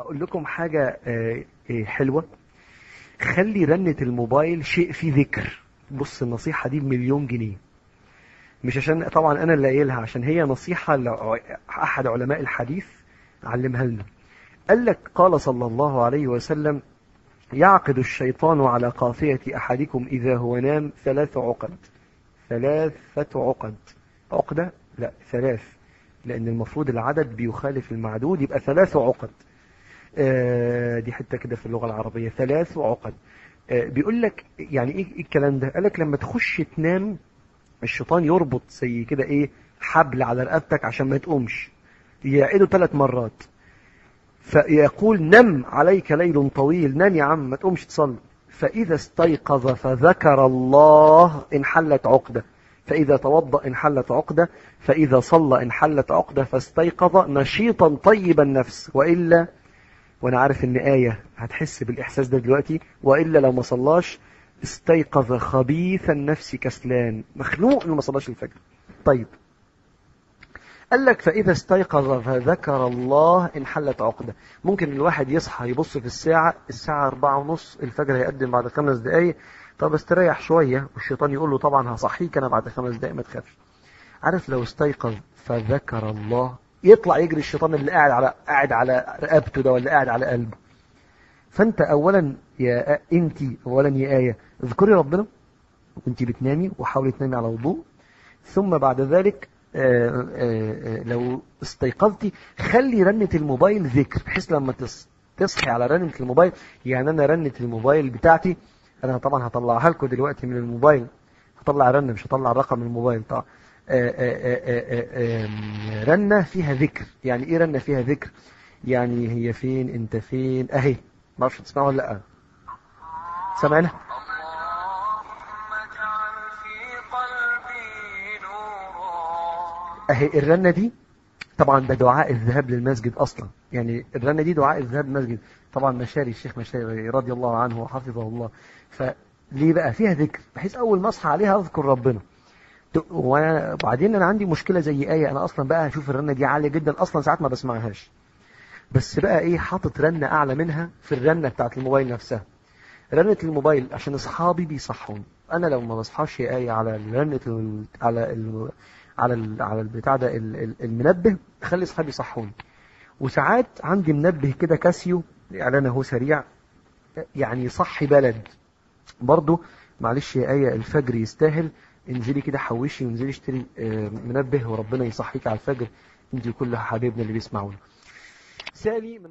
اقول لكم حاجة حلوة، خلي رنة الموبايل شيء فيه ذكر. بص النصيحة دي ب1,000,000 جنيه، مش عشان طبعا انا اللي قايلها، عشان هي نصيحة لأحد علماء الحديث علمها لنا. قال لك قال صلى الله عليه وسلم: يعقد الشيطان على قافية أحدكم إذا هو نام 3 عقد. 3 عقد، عقدة؟ لا، 3، لأن المفروض العدد بيخالف المعدود، يبقى 3 عقد. دي حتة كده في اللغة العربية، 3 عقد. بيقول لك يعني ايه الكلام ده؟ قال لك لما تخش تنام الشيطان يربط زي كده ايه، حبل على رقبتك عشان ما تقومش، يعيده 3 مرات، فيقول نم عليك ليل طويل، نام يا عم ما تقومش تصلي. فإذا استيقظ فذكر الله انحلت عقدة، فإذا توضأ انحلت عقدة، فإذا صلى انحلت عقدة، فاستيقظ نشيطا طيب النفس. وإلا، وأنا عارف إن آية هتحس بالإحساس ده دلوقتي، وإلا لو ما صلاش استيقظ خبيث النفس كسلان مخنوق إنه ما صلاش الفجر. طيب قال لك فإذا استيقظ فذكر الله انحلت عقدة. ممكن الواحد يصحى يبص في الساعة، الساعة 4:30، الفجر هيقدم بعد 5 دقايق، طب استريح شوية، والشيطان يقول له طبعا هصحيك أنا بعد 5 دقايق ما تخافش. عارف لو استيقظ فذكر الله يطلع يجري الشيطان اللي قاعد على رقبته ده ولا قاعد على قلبه. فأنت أولا يا أنت، أولا يا آية، اذكري ربنا وأنت بتنامي، وحاولي تنامي على وضوء، ثم بعد ذلك لو استيقظتي خلي رنة الموبايل ذكر، بحيث لما تصحي على رنة الموبايل. يعني أنا رنة الموبايل بتاعتي أنا طبعا هطلعها لكم دلوقتي من الموبايل، هطلع رنة مش هطلع رقم من الموبايل طبعا. رنة فيها ذكر. يعني إيه رنة فيها ذكر؟ يعني هي فين، أنت فين، أهي، ما أعرفش تسمعوا ولا لأ، سامعينها؟ اهي الرنة دي طبعا ده دعاء الذهاب للمسجد اصلا، يعني الرنة دي دعاء الذهاب للمسجد طبعا. مشاري، الشيخ مشاري رضي الله عنه وحفظه الله. فليه بقى فيها ذكر؟ بحيث اول ما اصحى عليها اذكر ربنا. وبعدين انا عندي مشكلة زي آية، انا اصلا بقى هشوف الرنة دي عالية جدا اصلا ساعات ما بسمعهاش، بس بقى ايه، حاطط رنة اعلى منها في الرنة بتاعت الموبايل نفسها. رنة الموبايل عشان اصحابي بيصحوني، انا لو ما بصحاش يا آية على رنة على البتاع ده المنبه، خلي اصحابي يصحوني. وساعات عندي منبه كده كاسيو، اعلان اهو سريع، يعني يصحي بلد برضو. معلش يا آية الفجر يستاهل، انزلي كده حوشي وانزلي اشتري منبه وربنا يصحيك على الفجر انت وكل حبايبنا اللي بيسمعونا. سالي من